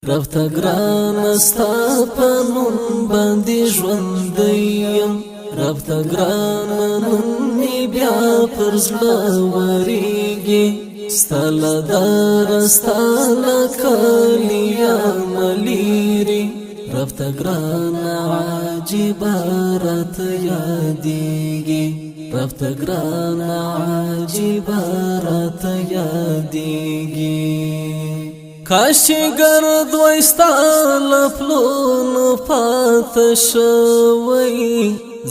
رب ته ګران ستا په نوم باندې ژوند یم. رب ته ګران نن مې بیا پر زړه وریږي، ستاله دار ستاله کلیا ملیری. رب ته ګران عجیب رات یادېږي، رب ته ګران عجیب رات یادېږي. کاش ګرد وایستال پلونو پات شوی،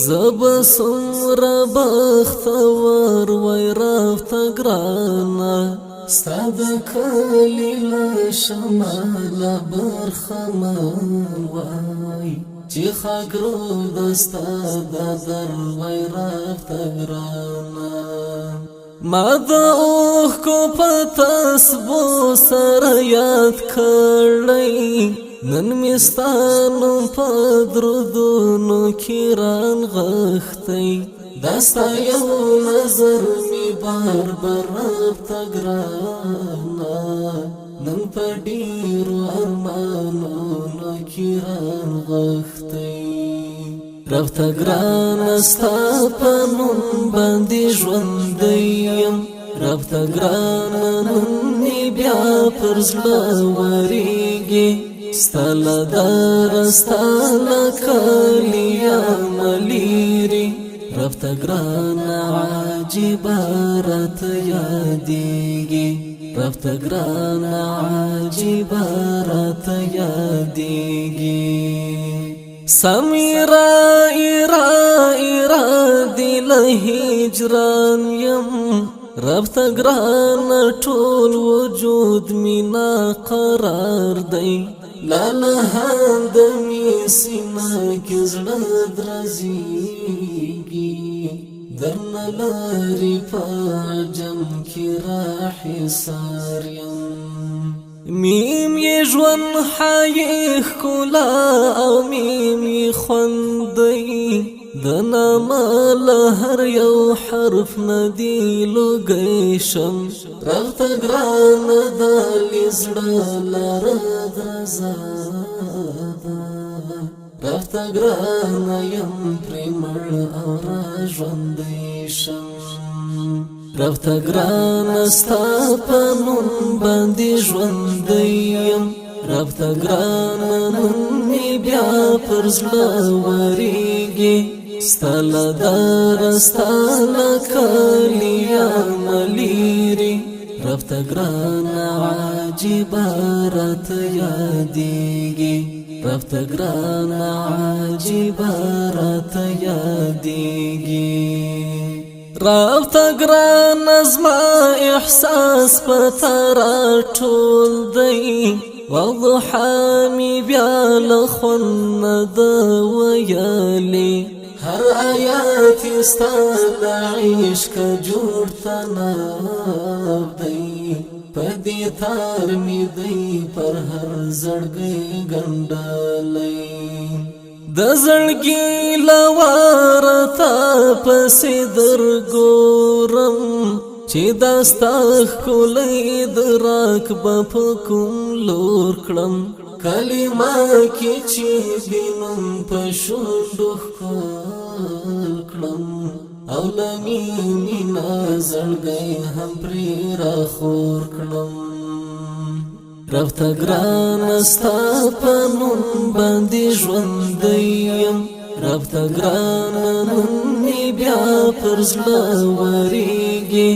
زب سمره بخت ور وای. رب ته ګرانه ستاد کلی له شمال برخمن وای، چې خاګرو د ستاد در وای. رب ته ګرانه ما د اوښکو په تسبو سره یاد کړی، نن مې ستا نوم په درودونو کې رانغښتی. دا ستا یو نظر مې بار بار رب ته ګرانه نن په ډېرو ارمانونو کې رانغښتی. رب ته ګران ستا په نوم باندې ژوند یم. رب ته ګران نن مې بیا پر زړه وریږي، ستاله دار ستاله کلیا ملیری. رب ته ګران عجیب رات یادېږي، رب ته ګران عجیب رات یادېږي. سمیرا ایرا ایرا دل هجران یم. رب ته ګران ټول وجود مینا قرار دی، لاله هند می سینا کې زړه درزيږي، درنه لري په جم کې راحسار یم. میم یې ژوند حای ښکلا او میم یې خوند دی، د نامه له هر یو حرف ندی لوګی شم. رب ته ګران د زړه لره درزا ده، رب ته ګران یم پرې مړ او را ژوندی شم. رب ته ګران ستا په نوم باندې ژوند یم. رب ته ګران نن مې بیا پر زړه وریږي، ستاله دار ستاله کلیا ملیری. رب ته ګران عجیب رات یادېږي، رب ته ګران عجیب رات یادېږي. رب ته ګران زما احساس پتا را ټول دی، وضحا می بیا له خوند د ویلی. هر آیات ستا د عشق جوړ تناب دی، په دې تار می دی پر هر زړګي ګنډلی. د زړګي لوارتا پسې درګورم، چې دا ستا ښکلی دراک به په کوم لور کړم. کلمه کې چې دینم په شونډو ښکل کړم، او لمی مینا زړګی هم پرې راخور کړم. رب ته ګران ستا په نوم باندې ژوند یم. رب ته ګران نن مې بیا پر زړه وریږي،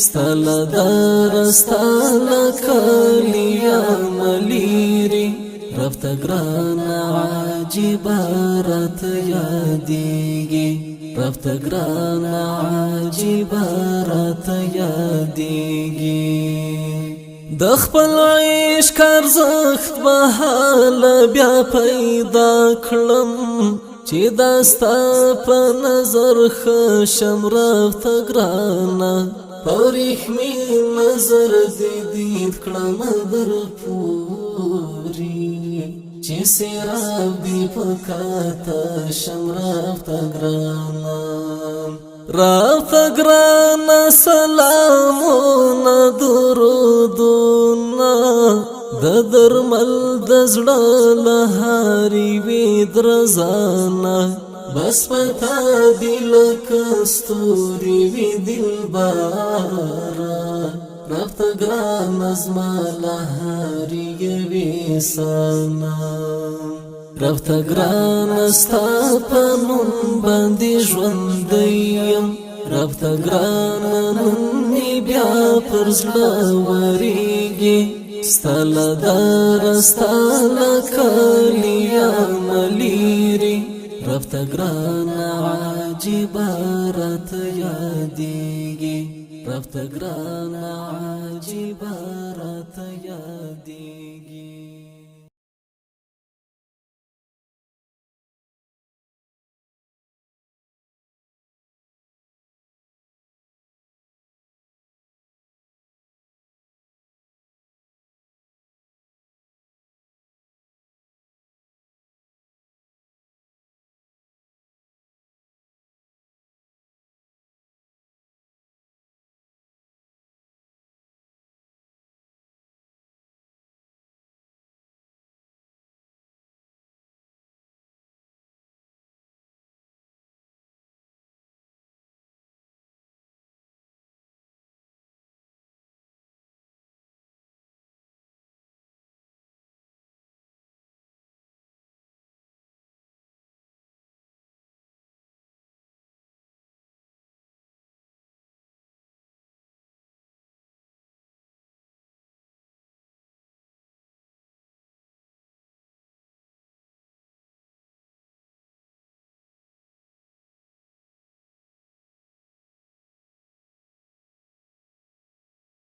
ستاله دار ستاله کلیا ملیری. رب ته ګران عجیب رات یادېږي، رب ته ګران عجیب رات یادېږي. د خپل عشق ارزښت به حال بیا پیدا کړم، چې دا ستا په نظر خشم. رب ته ګرانه پرښمي نظر دې دید کړم در پوری، چې سیراب دی پکاته شم. رب ته ګرانه، رب ته ګرانه سلامونه درودونه د د درمل د زړه له هرې وي درزانه، بس پتا دی لکه ستوري وي دلباره. رب ته ګران زما له هرې یوې سانا، رب ته ګران ستا په نوم باندې ژوندی یم. رب ته ګران نن بیا پر زړه وریږي، ستا له دره ستا له کلیا ملیري. رب ته ګران عجیبه راته یادېږي، رب ته ګران عجیبه راته یادېږي.